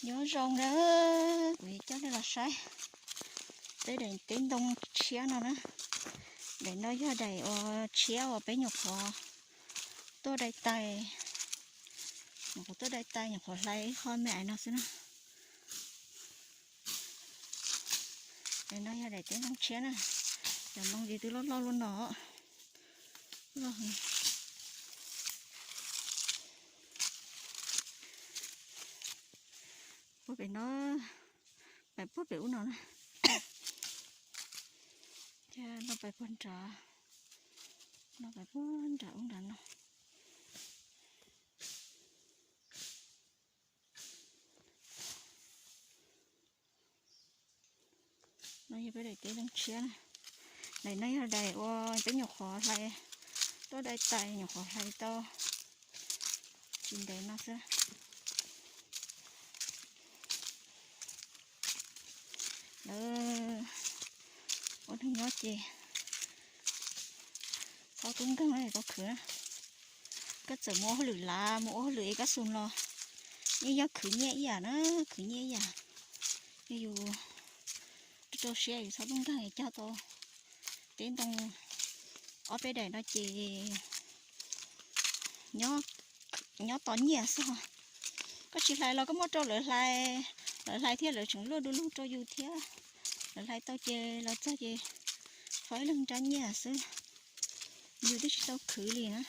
Nyob zoo na, kuv yuav coj nej los saib peb daim teb ntoo tshiab no na. Daim no yog daim uas tshiab uas peb nyuam qhuav tuaj dai tais, nyuam qhuav tuaj dai tais nyuam qhuav hlais ib qho me ais no xwb na. Daim no yog daim teb ntoo tshiab na, cov ntoo ces twb loj loj luaj no. Puag pem no, pais puag pem ub no na, thiab no pais puag nrad, no pais puag nrad ub nrad no. No yog peb daim teb ntoo tshiab na. Daim no yog daim uas peb nyuam qhuav hlais, tuaj dai tais nyuam qhuav hlais tau tsis ntev no xwb. Lawv ua neeg nyob ces txhob tub nkeeg tau khwv na. Koj txawm mus ua hauj lwm lav mus ua hauj lwm es koj xum los yeej yog khwv nyiaj ib yam na, khwv nyiaj ib yam. Yog yus rau siab yus txhob tub nkeeg cog tau teb ntoo ob peb daim no ces nyob tos nyiaj xwb. Koj tsis hlais los koj muab rau lawv hlais, lawv hlais thiab lawv tseem luaj du lug rau yus thiab. Lawv hlais tau ces los txog ces faib leeg nrab nyiaj xwb, yus twb tsis tau khwv li na.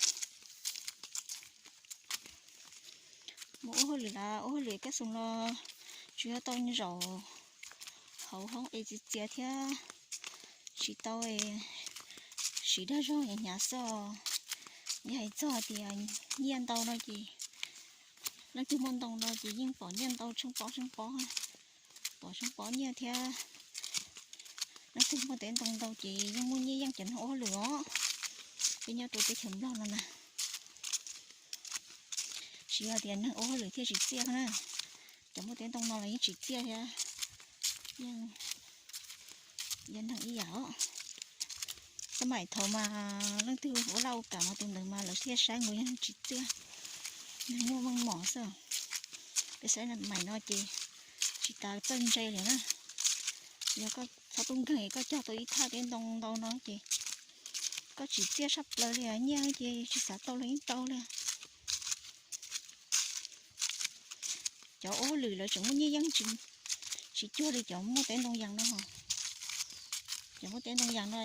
Mus ua hauj lwm lav ua hauj lwm koj xum los tsuas yog tau zaum hauv hoob es txias txias thiab tsis tau siv dag zog hnyav hnyav xwb. Yog hais txog tias nyiaj ntau no ces leej twg muaj ntoo no ces yeej pom nyiaj ntau tsheej pob tsheej pob, pom tsheej pob nyiaj thiab. Leej twg muaj teb ntoo ntau ces yeej muaj nyiaj yeej cov neeg ua hauj lwm os. Peb nyob rau teb chaws Nplog no na, tsis yog tias neeg ua hauj lwm thiaj tsis txiaj na, cov muaj teb ntoo no los yeej tsis txiaj thiab, yeej yog neeg ib yam os. Xab maim thaud mas leej twg ua laj ua kam mas tus ntawd mas lawv thiaj saib nkaus yog neeg tsis txiaj, neeg muaj meej mom xwb. Peb xab maim no ces tsis tas txawj ntse li na. Yog koj txhob tub nkeeg koj cog tau ib thaj teb ntoo ntau no ces koj tsis txiaj sab plaws li, nyiaj ces tsis xav tau los yeej tau li. Cov ua hauj lwm lawv tseem muaj nyiaj yeej tsis cuag li cov muaj teb ntoo yas no. Cov muaj teb ntoo yas no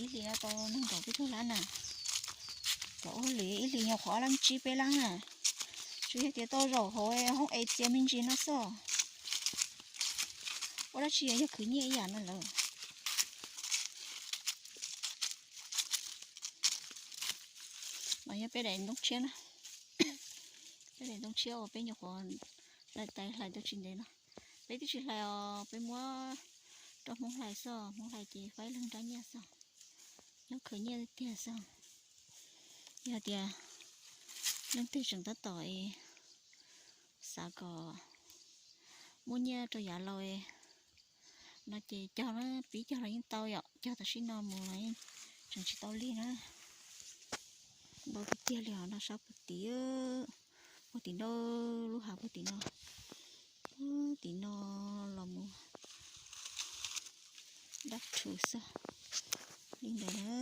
ib hlis tau nees nkaum peb caug lab na. Cov ua hauj lwm ib hlis nyuam qhuav ob lab tsib peb lab na. Tsuas yog tias tau zaum hauv hoob es txias me ntsis no xwb. Ua dab tsi yog khwv nyiaj ib yam no lawm. No yog peb daim ntoo tshiab na. Peb daim ntoo tshiab uas peb nyuam qhuav hlais tais hlais tau tsis ntev no. Peb twb tsis hlais os, peb muab rau Hmoob hlais xwb, Hmoob hlais ces faib leeg nrab nyiaj xwb. Nyob khwv nyiaj tiag xwb. Yog tias leej twg tseem tab tom xav kom muaj nyiaj rau yav laus no ces cog na, pib cog los yeej tau yom, cog tam sim no mus los yeej tseem tsis tau lig na. Ntau tiag tiag li os, no sab puag tim, puag tim no, lub hav puag tim no, puag tim no los mus dab rhuv xwb. Li ntawd na,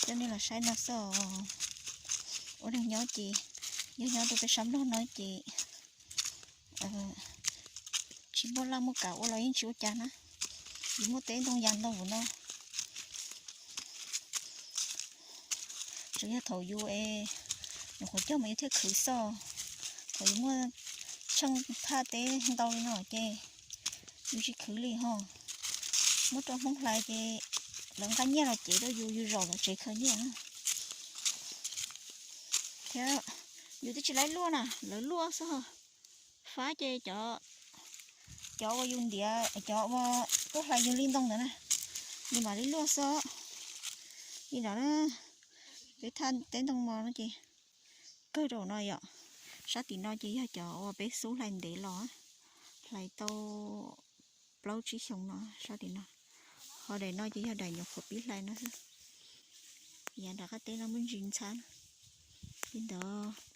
coj nej los saib no xwb os. Ua neeg nyob ces, yog nyob rau peb sab Nplog no ces tsis muaj laj muaj kam ua los yeej tsis ua cas na. Yus muaj teb ntoo yas ntau no, tsuas yog thaum yus es nyuam qhuav cog mas yus thiaj khwv xwb. Thaum yus muaj tsheej thaj teb ntau li no ces yus tsis khwv li ho. Muab rau Hmoob hlais ces lawv nqa nyiaj los cev rau yus, yus zaum lawv tsev khaws nyiaj. Thiab yus twb tsis laib luaj na, lawv luaj xwb. Fab ces cov, cov uas yus ntiav, cov uas tuaj hlais yus li ntoo ntawd na, nws mam li luaj xwb. Li ntawd na, peb thaj teb ntoo mos no ces kawg rau no yom. Sab tim no ces yog cov uas peb xub hlais ntev los, hlais tau plaub tsib xyoo no sab tim no. Ho daim no ces yog daim nyuam qhuav pib hlais no xwb. Yav nram qab teb no muaj ntsis ntxhab li ntawd.